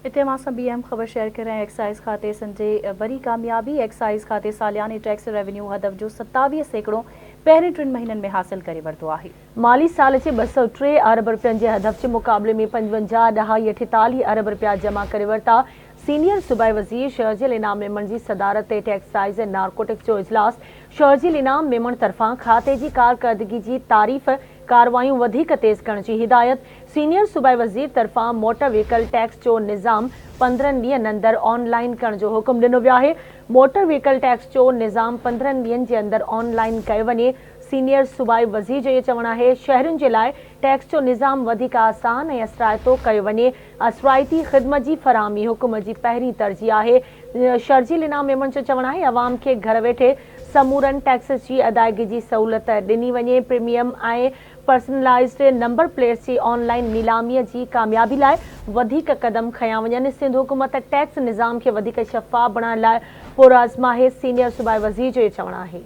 اتي اوهان سان ٻي اهم خبر شيئر ڪريان ايڪسائيز کاتي سنڌ جي وري ڪاميابي، ايڪسائيز کاتي سالياني ٽيڪس ريونيو هدف جو 27% پهرين ٽن مهينن ۾ حاصل ڪري ورتو آهي. مالي سال جي 203 ارب رپين جي هدف جي مقابلي ۾ پنجونجاهه ڏهائي اٺيتاليهه ارب رپيا جمع ڪري ورتا. سينيئر صوبائي وزير شرجيل انعام ميمڻ جي صدارت هيٺ ايڪسائيز ۽ نارڪوٽڪس جو اجلاس، شرجيل انعام ميمڻ طرفان کاتي جي ڪارڪردگي جي تعريف، ڪارروايون وڌيڪ تيز ڪرڻ جي هدايت، سينيئر صوبائي وزير طرفان موٽر وهيڪل ٽيڪس جو نظام 15 ڏينهن اندر آن لائين ڪرڻ جو حڪم ڏنو ويو آهي، موٽر وهيڪل ٽيڪس جو نظام 15 ڏينهن جي اندر آن لائين ڪيو وڃي، سينيئر صوبائي وزير جو اهو چوڻ آهي شهرين جي لاء ٽيڪس جو نظام وڌيڪ آسان ۽ اثرائتو ڪيو وڃي، اثرائتي خدمت جي فراهمي حڪومت جي پهرين ترجيح آهي، شرجيل انعام ميمڻ جو چوڻ آهي عوام کي گهر ويٺي سمورن ٽيڪسز جي ادائگي جي سهولت ڏني وڃي، پريميئم ۽ پرسنلائيزڊ نمبر پليٽس جي آن لائين نيلامي جي ڪاميابي لاء وڌيڪ قدم کنيا وڃن، سنڌ حڪومت ٽيڪس نظام کي وڌيڪ شفاف بڻائڻ لاء پرعزم آهي، سينيئر صوبائي وزير جو اهو چوڻ آهي.